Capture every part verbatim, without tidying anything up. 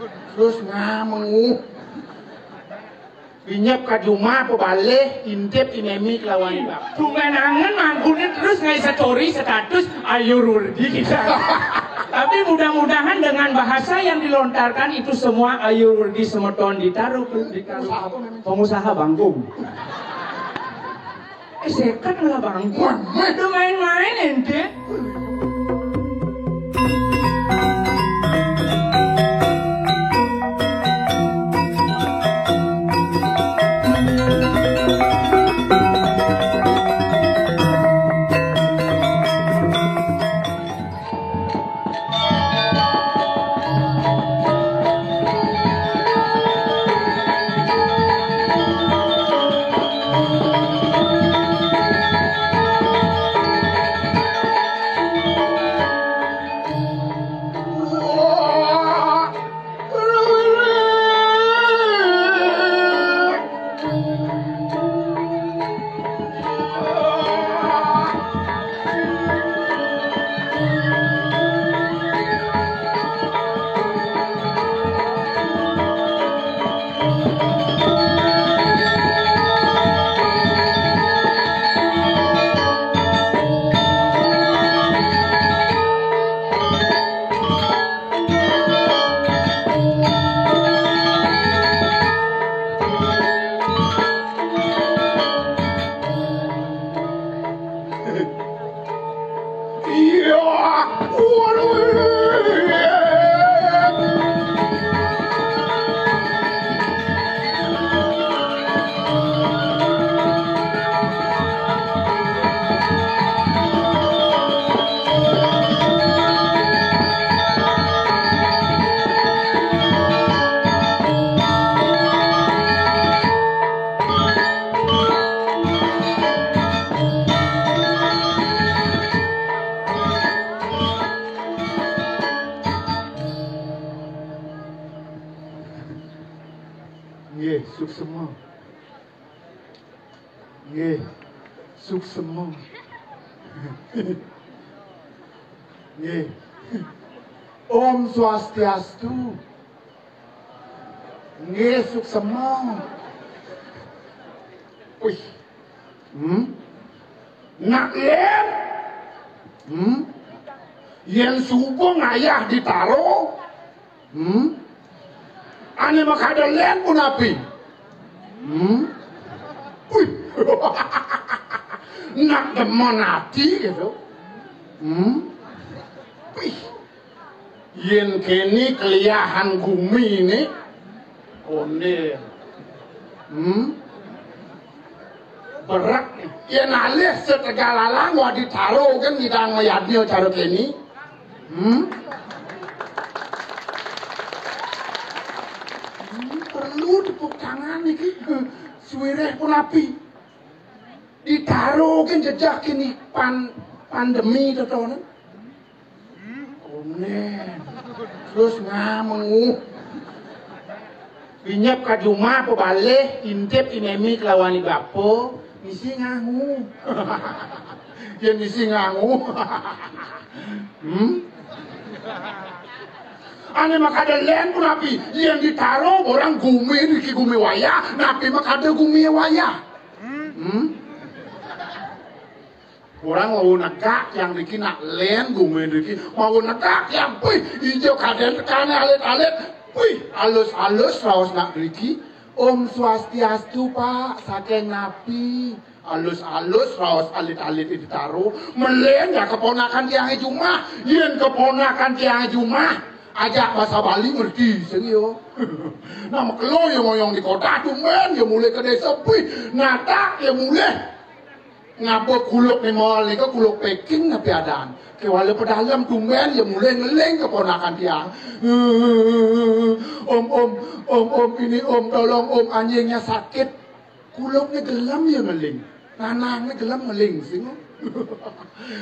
Terus ngamenguh. Inyep ka jumah, pebalih, intip i memi kelawan i bapa. Tumbén angen mangkuné terus ngaé story status Ayu Rurdi. Tapi mudah-mudahan dengan bahasa yang dilontarkan itu semua Ayu Rurdi semeton ditaruh, ditaruh. Pengusaha apa, Memi? Pengusaha bangkung. Eh, seket lah bangkung. Wah, meh. Udah main-main ente. Iya. Waduh. Nggih, suksema. Nggih, suksema. Nggih. Om Swastiastu. Nggih, suksema. Wih. Hmm? Nak lén. Hmm? Yén suba ngayah ditaro. Hmm? Ané makada lén punapi? Hmm? Wih. Nak demen ati gitu. Hmm? Wih. Yén kéné keliahan guminé, kondén. Hmm? Berek. Yén alih setegal alang wadi taro kan ngidang mayadnya cara kéné. Hmm? Hmm, perlu tepuk tangan iki. Suwireh punapi? Ditaro kan jejak kéné pan-, pandemi totoné. Kondén. Terus ngamenguh. Inyep ka jumah, pebalih, intip i memi kelawan i bapa, misi nganguh. Yén misi nganguh. Hmm? Ané makada lén punapi? Yén ditaro orang gumi niki gumi wayah, napi makada gumi wayah? Hmm? Orang mau negak yang niki nak lén gumi niki, mau negak yang, wih, ijo kadén tekané alit-alit, wih, alus-alus raos nak niki. Om Swastiastu, Pak, saking napi? Alus-alus raos alit-alit ditaro, melén ya keponakan tiangé jumah. Yén keponakan tiangé jumah, ajak basa Bali ngerti sing yo. Nah, makelo ya ngoyong di kota, tumbén ya mulih ka désa, wih, natak ya mulih. Ngaba kuluk né mall nika kuluk packing napi adan. Kéwala pedalem tumbén ya mulih ngeling keponakan tiang. Om, om, om, om, ini om, tolong om, anjingnya sakit. Kulukné gelem ya ngeling. Nanangné gelem ngeling sing.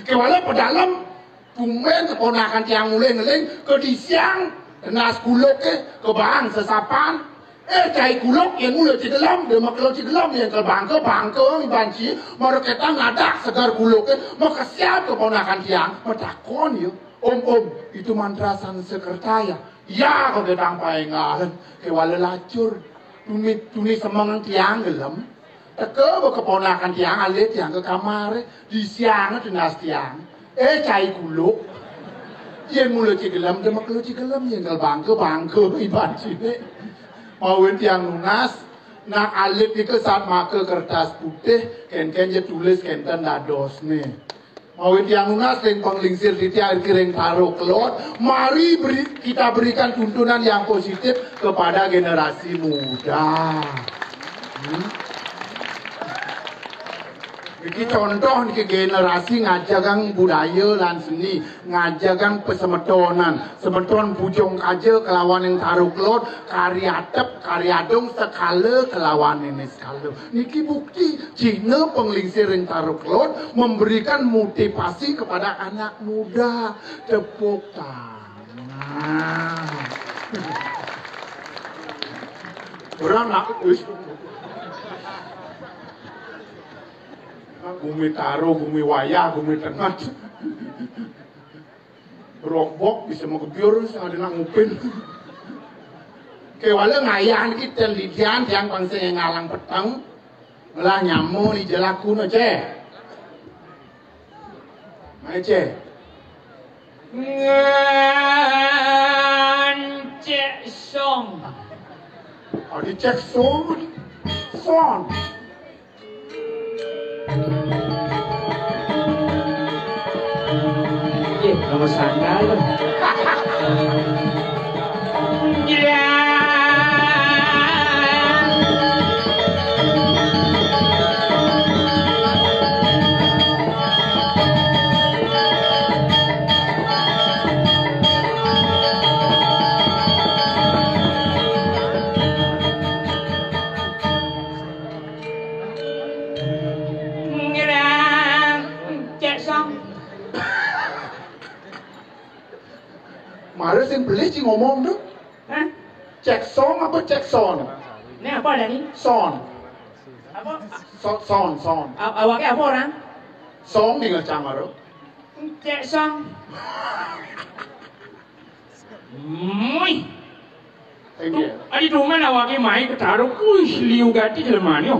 Kéwala pedalem tumbén keponakan tiang mulih ngeling, kedisiang tenas kuluké kebang sesapan. Eh, cai kuluk yén mula ci gelem, dia makelo ci gelem, yén kebangka, bangka, iban ci, mara kétang ngadak seger kuluké, makesiab keponakan tiang, matakon ya. "Om, Om, itu mantra Sansekerta ya?" "Ya," kok gedang paengahan. Kewala lacur. Tuni, tuni semeng tiang gelem. Teka be keponakan tiang, alit tiang ke kamare. Di siang tunas tiang. Eh, cai kuluk. Yen mula ci gelem, demek lu ci gelem, yen kal bangke, bangke, iban sini. Mawin tiang nunas, nak alit nika sat make kertas putih, ken-ken je tulis kenten dados nih. Mawit tiang nunas ring panglingsir titiang ring Taro Kelod, mari beri, kita berikan tuntunan yang positif kepada generasi muda. Hmm? Niki contoh niki generasi ngajagang budaya lan seni, ngajagang pesemetonan. Semeton Bujung Kaja kelawan ring Taro Kelod, kari atep, kari adung sekala kelawan ini sekala. Niki bukti Cihna penglingsir ring Taro Kelod memberikan motivasi kepada anak muda. Tepuk tangan. Orang nak, uish. Gumi taro, gumi wayah, gumi tenget. Rogbok bisa magebyur, sing ada nak ngupin. Kewala ngayah niki ten lidian, tiang pang sing ngalang peteng. Ngelah nyama ni jelaku no, Ceh. Mai, Ceh. Ngan cek song. Oh, dicek song. Song. Ih, nomor sandal. Iya. Ngira cek song. Mara sing pelih ci ngomong tuh. Hah? Cek song apa cek son? Ini apa ada nih? Son. Apa? Son, son, son. A- awaknya apa orang? Song nih ngecang mara. Cek song. Mui. Thank you. Adi tuman awake mai ketaro. Wih, liu gati jelemane.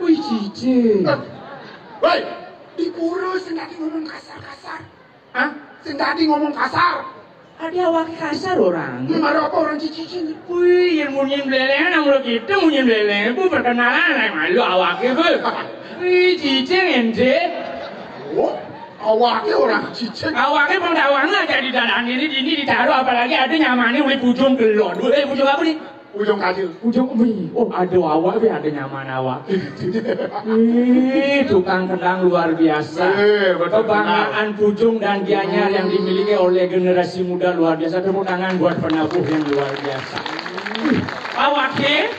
Wih, cici. Woi, di pura sing dadi ngomong kasar-kasar. Hah? Sing dadi ngomong kasar. Adi awake kasar orang. Ini mara apa orang cici? Wih, yang munyin beleleng, namun kita munyin beleleng. Bu perkenalan, naik malu awake, bu. Wih, cici ente. Oh, awake orang cici. Awake penggawana jadi dalam ini, ini ditaruh, apalagi ada nyamane oleh Bujung Kelon. Oleh Bujung apa nih? Bujung Kaja. Bujung, wih, oh, ada awak, wih, ada nyaman awak. Wih, tukang kendang luar biasa. Eh, betul. Kebanggaan Bujung dan Gianyar yang dimiliki oleh generasi muda luar biasa. Tepuk tangan buat penabuh yang luar biasa. Wih, awake,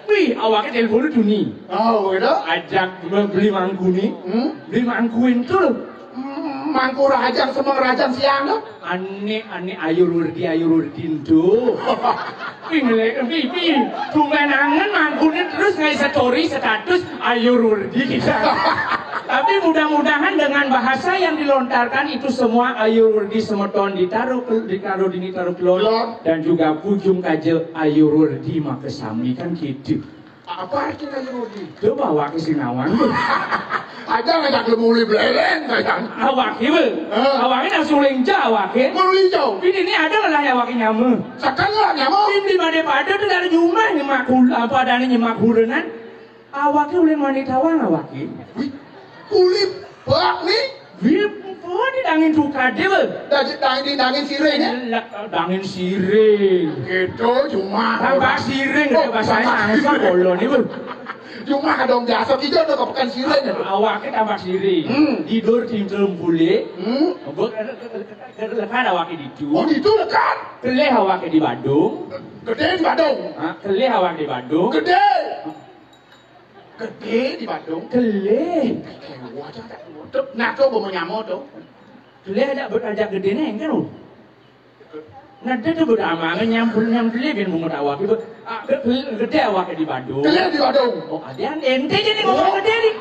wih, awake telepon dulu nih. Oh, gitu? Ajak beli mangku nih. Hmm? Beli mangkuin tuh. Hmm, mangku rajang sama rajang siang tuh. Ane, ane, Ayur Werdi, Ayur Werdi ento. Pi ngelek, pi, pi. Tumben angen mangkune terus ngai story status Ayur Werdi kita. Tapi mudah-mudahan dengan bahasa yang dilontarkan itu semua Ayur Werdi semeton ditaruh ke, ditaruh di ditaruh kelon dan juga Bujung Kaja Ayur Werdi makesami kan gitu. Apa artinya Yahudi? Coba awake sing nawang. Aja ngajak lu muli beleleng, sayang. Awake, Bel. Hah? Awake nang suling ja awake. Muli jauh. Ini, ini ada lah awake nyama. Sekarang nyama. Ini pada pada tuh dari rumah nyemak kul apa adanya nyemak kurenan. Awake ulih mani tawang awake. Wih, kulit bak nih. Wih, apa di dangin tukade, Bel? Dangin, dangin, dangin sirih, ya? Dangin sirih. Gitu, cuma. Tambah sirih, oh, bahasa tambah sirih. Bola nih, Bel. Cuma kadang biasa kita udah kepekan sirih, ya. Awake tambah sirih. Hmm. Tidur tidur pulih. Hmm. Lekan awake ditu. Oh, ditu lekan. Kelih awake di Badung. Gede di Badung. Hah? Kelih awake di Badung. Gede. Gede di Badung. Kelih. Nah, tuh mau nyamo tuh. Kelih ada berajak gede nih kan lu. Nah, dia tuh beramangan nyampun nyampun dia biar mau awak itu. Ah, gede awak di Badung. Kelih di Badung. Oh, ada yang ente jadi ngomong gede nih.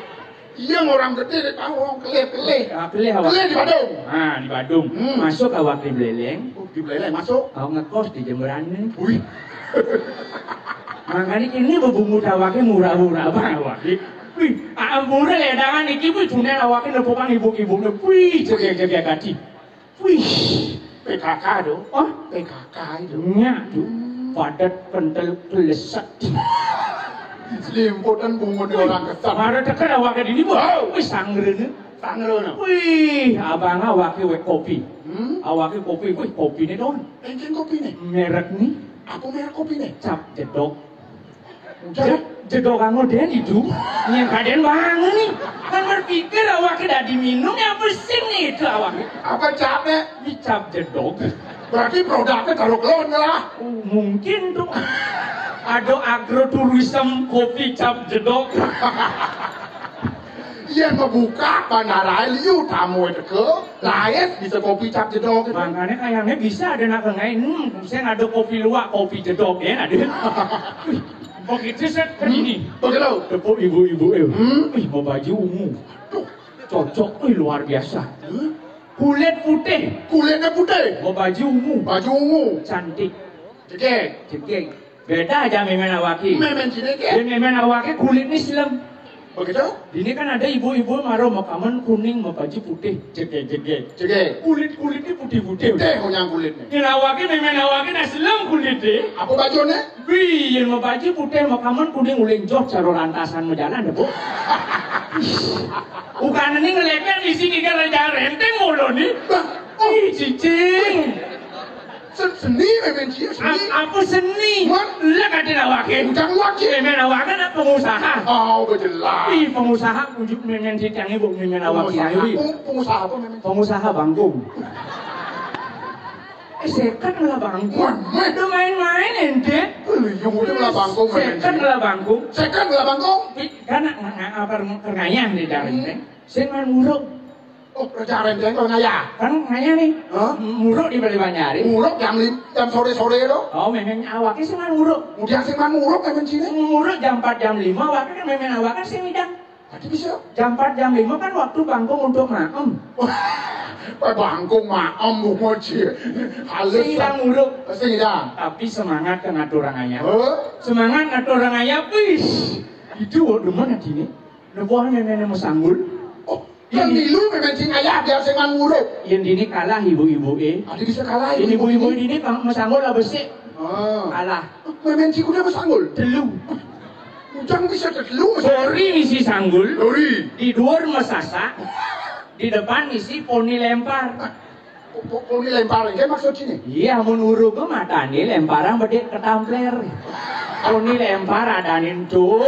Iya, orang gedé nek tau wong kelih-kelih. Ah, kelih awak. Kelih di Badung. Ah, di Badung. Hmm. Masuk awake Buleleng. Oh, di Buleleng masuk. Aku ngekos di Jemberane. Wih. Makanya ini bebungut awake murah-murah bang awake. Wih, ampura ledangan iki wih, tunen awake nepukang ibu-ibu. Wih, jegek-jegek ati. Wih, P K K do. Oh, P K K itu. Nyak do. Padat, kentel, keleset. Selimputan bungut orang ketat. Mara tekan awake dini, wah, wis sangrene. Sangrene. Wih, abang awake wek kopi. Hmm? Awake kopi, wih, kopine don. Encen kopine. Merek ni. Apa merek kopine? Cap Jedok. Udah. Je-, jedok kamu den itu. Yang kaden bangun nih. Kan berpikir awake dadi minum ya pusing nih itu awake. Apa capnya? Ini Cap Jedok. Berarti produknya taruh kelon lah. Oh, mungkin tuh. Ada agroturism kopi Cap Jedok. Yang ngebuka bandara liu tamu itu ke lain bisa kopi Cap Jedok itu. Makanya kayaknya bisa ada nak kengain. Hmm, saya ada kopi luwak, kopi jedok ya ada. Wih, begitu set ke ini. Begitu. Tepuk ibu-ibu eh. Hmm? Wih, mau baju ungu. Tuh, cocok, wih, luar biasa. Hmm? Kulit putih. Kulitnya putih. Mau baju ungu. Baju ungu. Cantik. Cekek. Cekek. Beda aja memen awaki. Memen sini ke? Dia memen awaki kulit ni silem. Begitu? Ini kan ada ibu-ibu maro makaman kuning, mapaji putih, jege-jege. Jege. Kulit-kulitnya putih-putih. Putih punya kulitnya. Ini awaki memen awaki nah silem kulitnya. Apa bajunya? Wih, yang mapaji putih, makaman kuning, uling joh, caro rantasan majalan deh, Bu. Bukan ini ngeleper di sini gara-gara renteng mulu nih. Bah, oh. Ih, cicing. Sen-, seni memen cia, seni. Ap-, apa seni? Wan. Lah kata awake. Ucang wan cia. Memen awake nak pengusaha. Oh, bejelas. Ih, pengusaha unjuk memen cicing ibu memen awake. Pengusaha. Ih. Peng-, pengusaha apa memen? Pengusaha bangkung. Eh, seket lah bangkung. Wan, meh. Udah main-main ente. Lu yang udah lah bangkung memen. Seket lah bangkung. Seket lah bangkung. Ih, kan nggak, nggak, nggak, apa, ngayah di jalan, hmm, teh. Sing man muruk. Oh, kerja renteng kok ngayah? Kan ngayah nih. Hah? Muruk di Bali Banjar. Muruk jam lim-, jam sore-sore lo. Oh, memen awake sing man muruk. Kemudian sing man muruk memen sini. Muruk jam empat, jam lima, awake kan memen awake kan sing midang. Tadi bisa. Jam empat, jam lima kan waktu bangkung untuk maem. Wah, bangkung maem, Bu Moji. Halus. Sing midang muruk. Sing midang. Tapi semangat ke ngatur orang ayah. Oh? Semangat ngatur orang ayah, wis. Itu demen hati nih. Nebuah memen mesanggul. Oh, kan milu memen sing ayah biar sing man muruk. Yang dini kalah ibu-ibu eh. Ada bisa kalah ibu-ibu. Ibu-ibu dini pang-, mesanggul lah besik. Ah. Kalah. Memen sing udah mesanggul. Telu. Ujang bisa telu. Dori misi sanggul. Dori. Di duur mesasa. Di depan misi poni lempar. Po-, po-, poni lempar, kan maksud sini? Iya, mun uruk ke matane lemparan bedik ketampler. Poni lempar adanin tuh.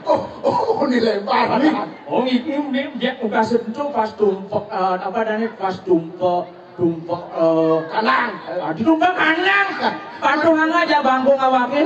Oh, oh, poni lempar. Nih, oh, ini, ini dia udah sentuh pas tumpek, eh, apa adanya pas tumpek, tumpek, eh, kanang. Eh, aduh, tumpek kanang. Patungan aja bangkung awake.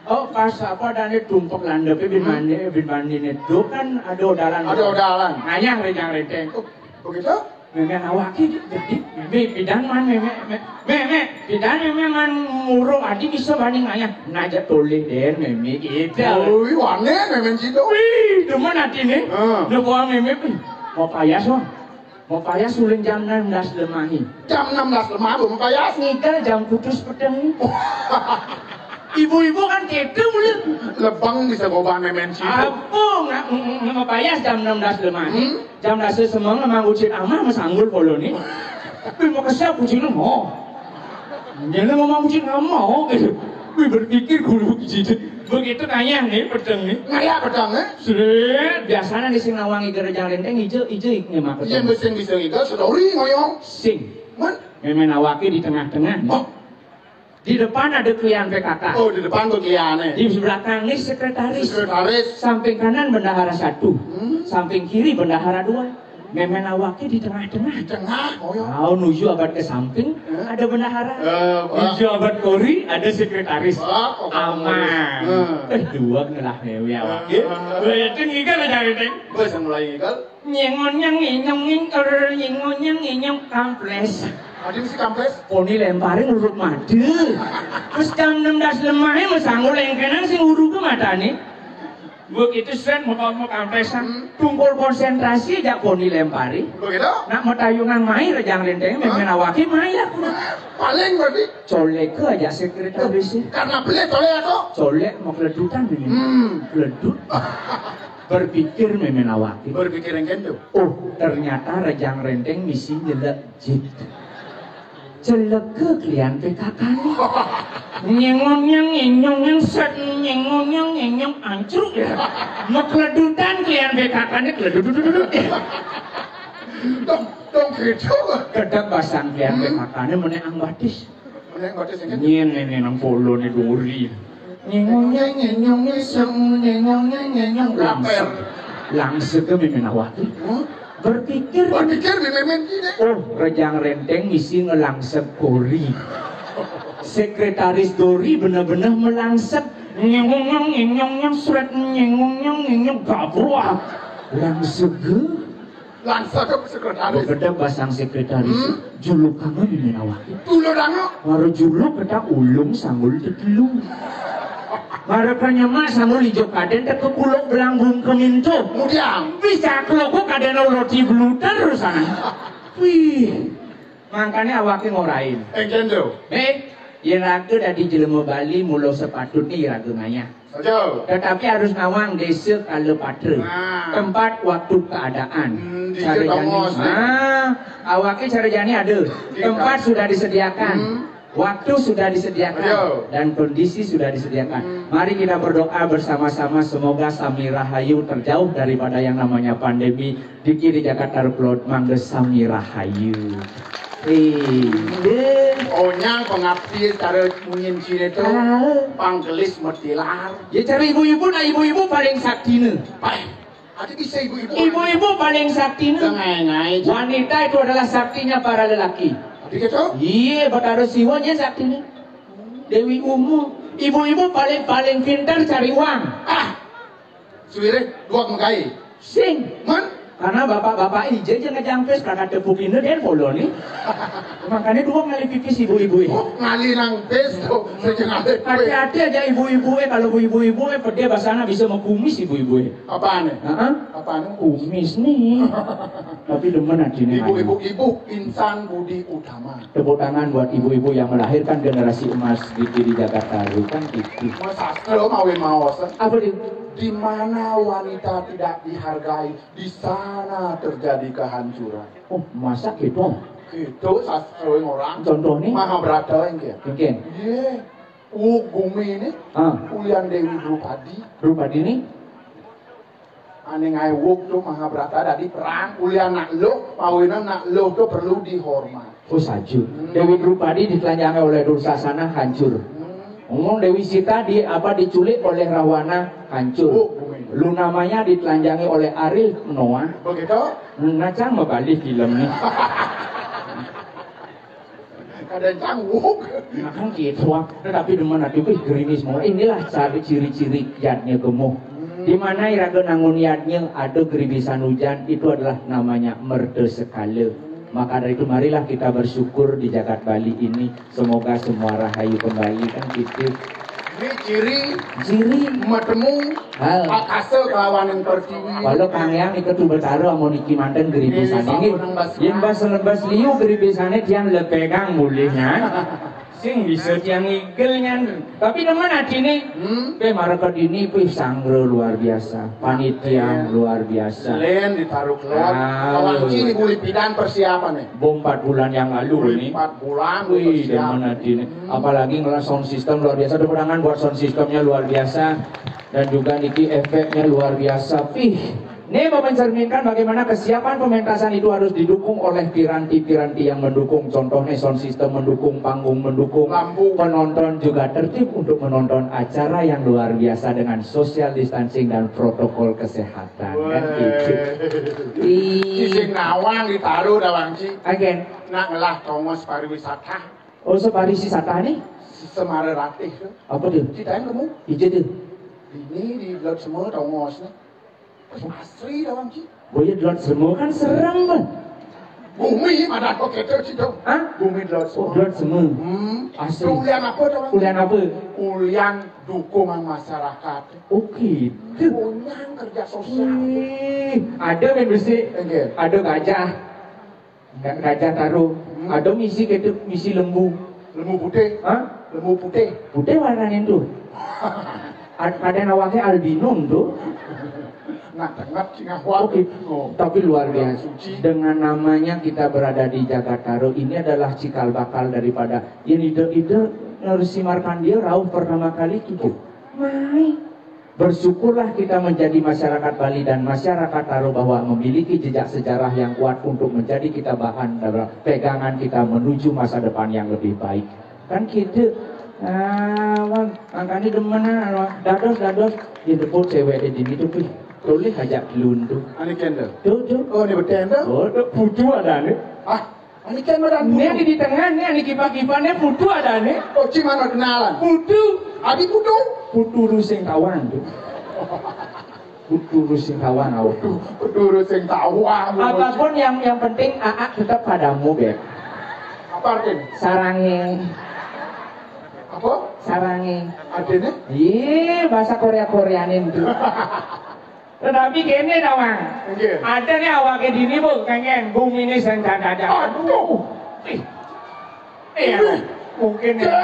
Oh, pas apa adanya tumpek landepe bin mandi, bin mandi itu kan ada odalan. Ada odalan. Ngayah rejang renteng. Oh, begitu? Memen awake jadi, memen pidan man, memen, me-, memen pidan memen man muruk adi bisa banding ayah. Naja toleh den, memen gitu. Wih, wane memen situ. Wih, demen hati nih. Heeh. Udah bawa memen, wih, mau payas, Bang. Mau payas ulun jam enam belas lemahi. Jam enam belas lemah belum payas. Ngigal jam putus peteng. Ibu-ibu kan gitu mulu. Lebang bisa bawa memen situ. Apa nggak, ng-, ng-, nggak mau payas jam enam belas lemahi. Hmm? Jam dasar semang emang ucit amah mesanggul polo nih. Wih, mau kesel kucing mau. Dia ngomong kucing nggak mau gitu. Wih, berpikir guru gitu. Begitu ngayah nih, pedang nih. Ngayah pedang, eh? Seret, biasanya di sing nawangi gerejang renteng, ijo, ijo, ik, nyemak pedang. Iya, mesin bisa ngigal, sedori ngoyong. Sing. Man? Memen awake di tengah-tengah. Oh. Di depan ada klian P K K. Oh, di depan tuh kliannya. Di belakang ini sekretaris. Sekretaris. Samping kanan bendahara satu. Hmm. Samping kiri bendahara dua. Memen awake di tengah-tengah. Di tengah, oh ya. Kau nuju abad ke samping, eh? Ada bendahara. Eh, Pak. Nuju abad kori, ada sekretaris. Pak, oh, aman. Eh. Eh, dua ngelah mewe awake. Eh. Itu ngigal aja, Deng. Bos yang mulai ngigal. Nyengon yang nginyong ngingker, nyengon yang nginyong kamples. Tadi mesti kamples. Poni lemparin urut madu. Terus jam enam belas lemahe mesanggul lengkenan sing urut ke matane. Begitu sen mau mau kampesan, tungkul konsentrasi aja koni lempari. Begitu? Nak metayungan mai rejang renteng, memen awaki mai aku. Paling berarti colek aja sekretaris. Karena pelit colek aku. Colek mau keledutan ini. Hmm. Keledut. Berpikir memen awaki. Berpikir yang kentu. Oh, ternyata rejang renteng misi nyelek jit. Celeke kalian P K K nih. Nyengong yang nyenyong yang set nyengong yang nyenyong ancruk ya. Mekledutan kalian P K K nih keledududududut. Dong, dong gitu. Kedek basang kalian P K K nih meneang batis. Meneang batis ini. Nyen nyen nang polo nih duri. Nyengong yang nyenyong yang sem nyengong yang nyenyong langsung. Langsung ke mimin awak. Berpikir. Berpikir di memen gini. Oh, rejang renteng misi ngelangsek kori. Sekretaris Dori bener-bener melangsek. Nyengong nyong nyong nyong sret nyengong nyong nyong gabruak. Langsek. Langsek ke sekretaris. Bekedek basang sekretaris. Hmm? Juluk kamu di minawati. Dulu dangu. Baru juluk ketak ulung sanggul tetelung. Marepnya mak sanggul ijo kaden teke kuluk belanggung kemintu. Mudiang. Bisa keloku kaden roti beluter sana. Wih. Makanya awake ngorain. Engken do. Eh, yen raga dadi jelema Bali mula sepatutne iraga ngayah. Betul. Tetapi harus ngawang desa kala patra. Nah. Tempat, waktu, keadaan. Hmm, di Carajani. Ah, awake carajani ada. Tempat sudah disediakan. Hmm. Waktu sudah disediakan dan kondisi sudah disediakan. Mari kita berdoa bersama-sama semoga sami rahayu terjauh daripada yang namanya pandemi. Diki di Jakarta Ruplot mangga sami rahayu. Ih, onyang pengabdi cara munyin sini tuh pangkelis metilar. Ya cara ibu-ibu nah ibu-ibu paling saktina. Baik. Ada bisa ibu-ibu. Ibu-ibu paling sakti nih. Wanita itu adalah saktinya para lelaki. Ada gitu? Iya, Betara Siwa nya sakti nih. Dewi Umu, ibu-ibu paling paling pintar cari uang. Ah, suwire dua mengkai. Sing. Man? Karena bapak-bapak ije aja ngejangkes kakak tepuk ini dia follow nih. Makanya dua kali pipis ibu-ibu ini. Oh, ngali nang pes tuh, sejeng alih. Hati-hati aja ibu-ibu eh kalau ibu-ibu eh pede basana bisa mengkumis ibu-ibu eh. Apaan nih? Heeh. Apaan nih? Kumis nih. Tapi demen aja nih. Ibu-ibu, ibu insan budi utama. Tepuk tangan buat ibu-ibu yang melahirkan generasi emas di, di Jakarta itu kan gitu. Mas Astro mawe maos. Apa dia? Di mana wanita tidak dihargai, di sana terjadi kehancuran. Oh, masa gitu? Gitu sastra orang. Contohnya? Mahabharata yang dia. Mungkin. Iya. Uh, bumi ini. Ah. Ulian Dewi Drupadi. Drupadi ini? Ane ngaiwuk tuh Mahabharata dari perang. Ulian nak lo, pawina nak lo tuh perlu dihormat. Oh, saju. Hmm. Dewi Drupadi ditelanjangi oleh Dursasana hancur. Hmm. Ngomong Dewi Sita di apa diculik oleh Rawana hancur. Oh, bumi. Luna Maya ditelanjangi oleh Ariel Noah. Begitu? Nah, cang mau balik film nih. Kadang canggung. Nah, kan gitu, ah. Tetapi demen hati, wih, gerimis mau. Inilah ciri-ciri yadnya gemuh. Hmm. Di mana iraga nangun yadnya ada geribisan hujan, itu adalah namanya merta sekala. Maka dari itu marilah kita bersyukur di jagat Bali ini. Semoga semua rahayu kembali kan gitu. Ini ciri. Ciri. Matemu. Hal. Akasa kelawan yang pertiwi. Walau Kang Yang itu tuh bertaruh amun iki manten geribisan ini. Yen bas lebas liu geribisane tiang lepegang mulihnya. Sing bisa tiang igel nyan. Tapi demen hati nih. Hmm. Pe mareket ini pe sanggra luar biasa. Panitia luar biasa. Len ditaruh keluar. Ah. Kawan cini buli pidan persiapan nih. Bom empat bulan yang lalu nih. Empat bulan. Wih, demen hati nih. Hmm. Apalagi ngelah sound system luar biasa. Tepuk tangan buat sound systemnya luar biasa. Dan juga niki efeknya luar biasa. Pih. Ini mau mencerminkan bagaimana kesiapan pementasan itu harus didukung oleh piranti-piranti yang mendukung. Contohnya sound system mendukung, panggung mendukung, lampu, penonton juga tertib untuk menonton acara yang luar biasa dengan social distancing dan protokol kesehatan. Kan gitu. Weh. Ih. Sing nawang ditaruh dawang ci. Again. Nak ngelah tongos pariwisata. Oh, separiwisata nih? Semara Ratih tuh. Apa tuh? Ceritain kamu. Iya tuh. Ini di Laut Semua tongos nih. Asri dawang ci. Boya di Laut Semua kan serem, Bang. Gumi madan kok keto sih dong. Hah? Gumi dot Oh, dot semu. Hmm. Asli. Itu ulian apa tuh? Ulian apa? Ulian dukungan masyarakat. Oh gitu. Punya kerja sosial. Wih, ada main besi. Enggak. Ada gajah. Ga- Gajah taruh. Ada misi gitu, misi lembu. Lembu putih. Hah? Lembu putih. Putih warnanya tuh. Ad- Ada yang awaknya albino tuh. Nah, tengah singah warna. Oke, tapi luar biasa. Dengan namanya kita berada di Jakarta Taro, ini adalah cikal bakal daripada yang ide-ide Narsi Markandia rauh pertama kali gitu. Mai. Bersyukurlah kita menjadi masyarakat Bali dan masyarakat Taro bahwa memiliki jejak sejarah yang kuat untuk menjadi kita bahan dalam pegangan kita menuju masa depan yang lebih baik. Kan gitu. Ah, wan, angkane demen ah, dados dados ya depot cewek di dini tuh pih. Toleh aja belundu. Ini kendo. Tuh tuh. Oh, ini bertenda. Oh, tuh putu ada nih. Ah, ini kan madan. Ini di tengah nih, ini kipak-kipaknya putu ada nih. Oh, cuma kenalan. Putu. Abi kudu. Putu sing tawang tuh. Putu sing tawang aku. Kudu sing tawang. Apapun yang yang penting Aa tetap padamu, Beb. Apa artinya? Sarange. Apa? Sarange. Artinya? Iya, bahasa Korea Koreanin tuh. Tetapi kene tawang. Nggih. Ada nih awake dini, Bu, kangen gumine sing dada. Aduh. Ih. Iya. Mungkin ya.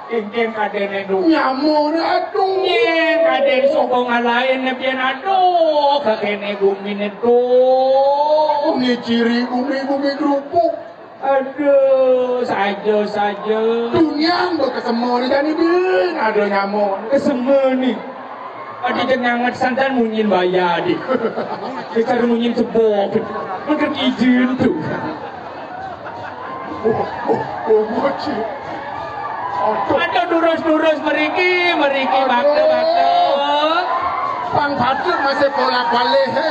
Kengkeng kadene dulu. Nyamuk, aduh. Yen kadene saka ngalahin biyen, aduh, kakene gumine tuh. Ini ciri gumi-gumi kerupuk. Aduh, saja saja. Dunia mbok kesemo ni jani bin ada nyamuk. Kesema nih. Adi jenanget santan munyin baya di. Dikar munyin cebok. Mengker izin tuh. Oh, oh, oh, moci. Aduh, Ada durus-durus meriki, meriki bakte-bakte. Pang Patrick masih bolak-balik, he.